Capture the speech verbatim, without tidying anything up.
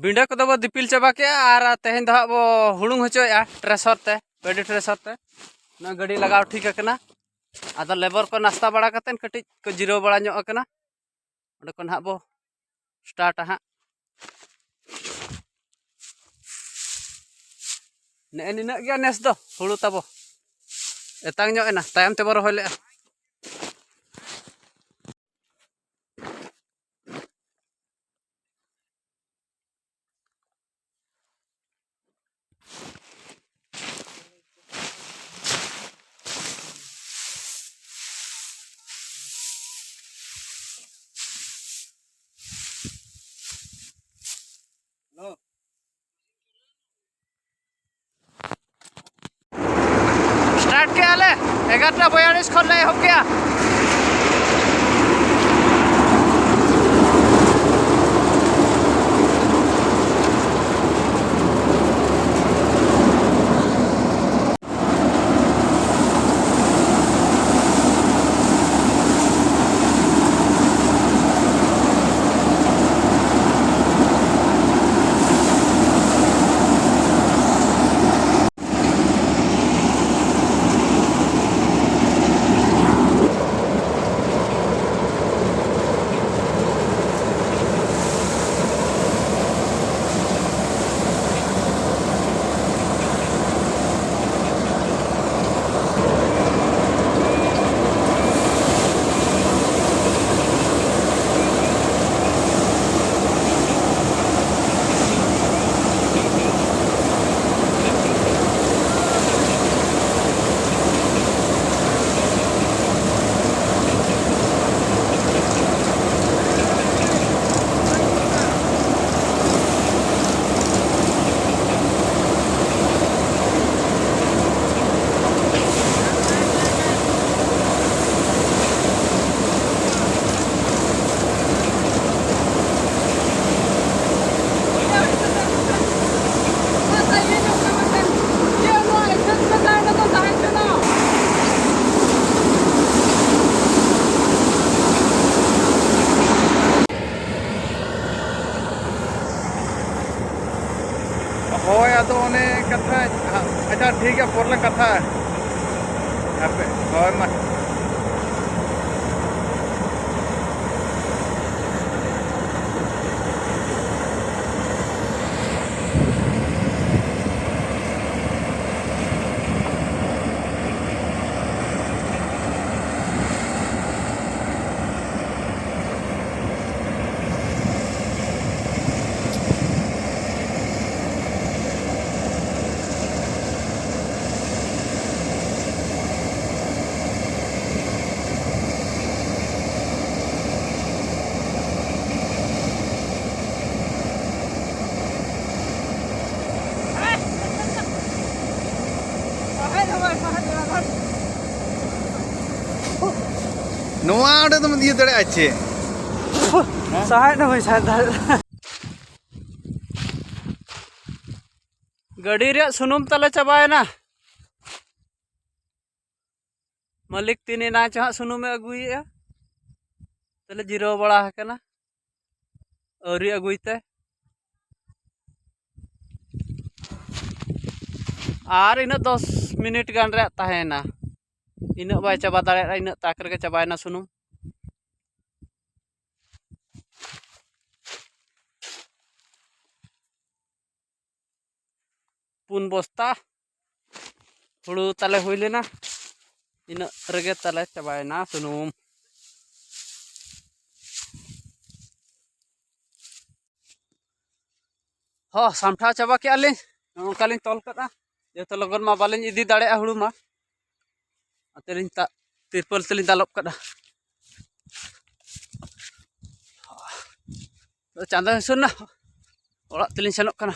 ᱵᱤᱸᱰᱟᱹ ᱠᱚᱫᱚ ᱵᱚ ᱫᱤᱯᱤᱞ ᱪᱟᱵᱟ ᱠᱮᱜᱼᱟ, ᱟᱨ ᱛᱮᱦᱮᱧ ᱫᱚ ᱦᱟᱸᱜ ᱵᱚ ᱦᱩᱲᱩᱝ ᱦᱚᱪᱚᱭᱮᱜᱼᱟ ᱴᱨᱮᱥᱚᱨ ᱛᱮ, ᱯᱮᱰᱤ ᱴᱨᱮᱥᱚᱨ ᱛᱮ᱾ ᱱᱚᱣᱟ ᱜᱟᱹᱰᱤ ᱞᱟᱜᱟᱣ ᱴᱷᱤᱠ ᱟᱠᱟᱱᱟ᱾ ᱟᱫᱚ ᱞᱮᱵᱚᱨ ᱠᱚ ᱱᱟᱥᱛᱟ ᱵᱟᱲᱟ ᱠᱟᱛᱮᱫ ᱠᱟᱹᱴᱤᱡ ᱠᱚ ᱡᱤᱨᱟᱹᱣ ᱵᱟᱲᱟ ᱧᱚᱜ ᱟᱠᱟᱱᱟ᱾ ᱚᱸᱰᱮ ᱠᱷᱚᱱ ᱦᱟᱸᱜ ᱵᱚ ᱥᱴᱟᱨᱴᱟ ᱦᱟᱸᱜ᱾ ᱱᱮᱜᱼᱮ ᱱᱤᱱᱟᱹᱜ ᱜᱮᱭᱟ ᱱᱮᱥ ᱫᱚ ᱦᱩᱲᱩ ᱛᱟᱵᱚ᱾ ᱮᱛᱟᱝ ᱧᱚᱜ ᱮᱱᱟ, ᱛᱟᱭᱚᱢ ᱛᱮᱵᱚ ᱨᱚᱦᱚᱭ ᱞᱮᱜᱼᱟ᱾ ᱥᱴᱟᱨᱴ ᱠᱮᱜᱼᱟ ᱞᱮ, ᱮᱜᱟᱨᱚᱴᱟ ᱵᱚᱭᱟᱞᱤᱥ ᱠᱷᱚᱱ ᱞᱮ ᱮᱦᱚᱵ ᱠᱮᱜᱼᱟ᱾ ᱴᱷᱤᱠ ᱜᱮᱭᱟ, ᱯᱚᱨ ᱞᱟᱝ ᱠᱟᱛᱷᱟᱜᱼᱟ᱾ ᱦᱟᱯᱮ, ᱦᱳᱭ ᱢᱟ᱾ ᱱᱚᱣᱟ ᱚᱸᱰᱮ ᱫᱚᱢ ᱤᱭᱟᱹ ᱫᱟᱲᱮᱭᱟᱜᱼᱟ ᱪᱮ? ᱥᱟᱦᱮᱫ ᱫᱚ ᱵᱟᱹᱧ ᱥᱟᱦᱮᱫ ᱫᱟᱲᱮᱭᱟᱜᱼᱟ᱾ ᱜᱟᱹᱰᱤ ᱨᱮᱭᱟᱜ ᱥᱩᱱᱩᱢ ᱛᱟᱞᱮ ᱪᱟᱵᱟᱭᱮᱱᱟ᱾ ᱢᱟᱹᱞᱤᱠ ᱛᱤᱱ ᱮᱱᱟ ᱪᱚ ᱦᱟᱸᱜ ᱥᱩᱱᱩᱢᱮ ᱟᱹᱜᱩᱭᱮᱫᱼᱟ᱾ ᱛᱟᱦᱞᱮ ᱡᱤᱨᱟᱹᱣ ᱵᱟᱲᱟ ᱟᱠᱟᱱᱟ, ᱟᱹᱣᱨᱤ ᱟᱹᱜᱩᱭ ᱛᱮ᱾ ᱟᱨ ᱤᱱᱟᱹᱜ ᱫᱚᱥ ᱢᱤᱱᱤᱴ ᱜᱟᱱ ᱨᱮᱭᱟᱜ ᱛᱟᱦᱮᱸᱭᱮᱱᱟ, ᱤᱱᱟᱹᱜ ᱵᱟᱭ ᱪᱟᱵᱟ ᱫᱟᱲᱮᱭᱟᱜᱼᱟ, ᱤᱱᱟᱹᱜ ᱛᱟᱠ ᱨᱮᱜᱮ ᱪᱟᱵᱟᱭᱮᱱᱟ ᱥᱩᱱᱩᱢ᱾ ᱯᱩᱱ ᱵᱚᱥᱛᱟ ᱦᱩᱲᱩ ᱛᱟᱞᱮ ᱦᱩᱭ ᱞᱮᱱᱟ, ᱤᱱᱟᱹᱜ ᱨᱮᱜᱮ ᱛᱟᱞᱮ ᱪᱟᱵᱟᱭᱮᱱᱟ ᱥᱩᱱᱩᱢ᱾ ᱦᱚᱸ, ᱥᱟᱢᱴᱟᱣ ᱪᱟᱵᱟ ᱠᱮᱜᱼᱟ ᱞᱤᱧ, ᱱᱚᱜᱼᱚ ᱱᱚᱝᱠᱟ ᱞᱤᱧ ᱛᱚᱞ ᱠᱟᱜᱼᱟ᱾ ᱡᱚᱛᱚ ᱞᱚᱜᱚᱱ ᱢᱟ ᱵᱟᱹᱞᱤᱧ ᱤᱫᱤ ᱫᱟᱲᱮᱭᱟᱜᱼᱟ ᱦᱩᱲᱩ ᱢᱟ, ᱚᱱᱟᱛᱮ ᱞᱤᱧ ᱛᱟ-, ᱛᱤᱨᱯᱚᱞ ᱛᱮᱞᱤᱧ ᱫᱟᱞᱚᱵ ᱠᱟᱜᱼᱟ᱾ ᱪᱟᱸᱫᱚ ᱦᱟᱹᱥᱩᱨ ᱱᱟ, ᱚᱲᱟᱜ ᱛᱮᱞᱤᱧ ᱥᱮᱱᱚᱜ ᱠᱟᱱᱟ᱾